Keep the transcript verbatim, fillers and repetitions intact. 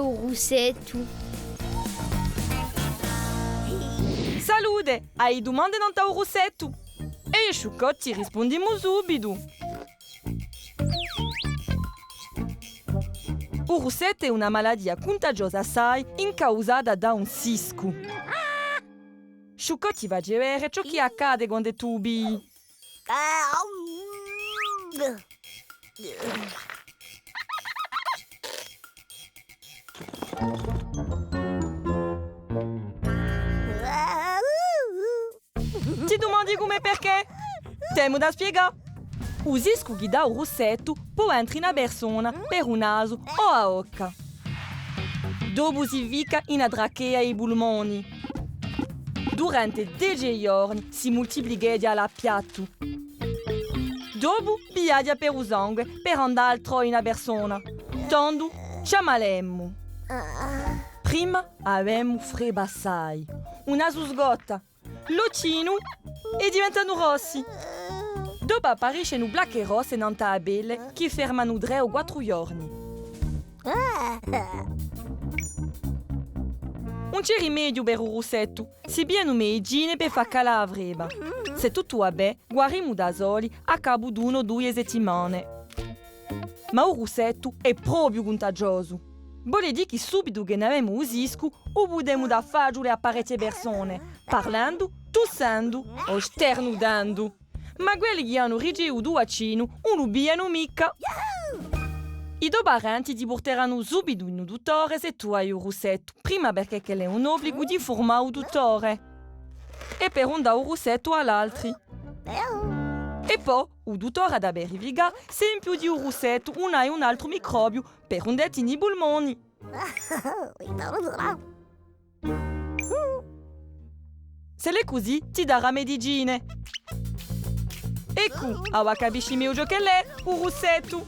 U russettu. Salute! Ai dumande nant'à u russettu? È sciuccotti, rispundimu subitu. U russettu hè una malatia cuntagiosa assai, incausata da un siscu. Sciuccotti, facci vede ciò chì accade quand'è tù u pigli. Ti dumandi cumu è perchè? T'emu da spiegà. U siscu chì dà u russettu pò entre in a persona per u nasu o a bocca. Dopu si ficca in a trachea è i pulmoni. Durante dece ghjorni si multiplicheghja à l'appiattu. Dopu viaghja per u sangue per andà altrò in a persona. Tandu ci ammalemu. Prima avemu frebba assai, u nasu sgotta, l'ochjinu è diventanu rossi. Dopu appariscenu placche rosse nant'à a pelle chì fermanu trè o quattru ghjorni. Ùn ci hè rimediu per u russettu, si piglianu medicine per fà calà a frebba. S'è tuttu và bè, guarimu da soli à capu d'una o duie settimane. Ma u russettu hè propiu cuntagiosu. Vole dì chì subitu chì n'avemu u siscu, u pudemu dà faciule à parechje persone, parlendu, tussendu o sternutendu. Ma quelli chì anu ricevutu u vaccinu ùn lu piglianu micca. I to parenti ti purteranu subitu in u duttore s'è tù ai u russettu, prima perchè ch'ellu hè un obbligu d'infurmà u duttore. È per ùn dà u russettu à l'altri. È po u duttore hà da verificà s'è in più di u russettu ùn hai un altru microbiu per ùn detti in i pulmoni. S'ellu hè cusì, ti darà medicine. Eccu, avà capisci megliu ciò ch'ellu hè, u russettu.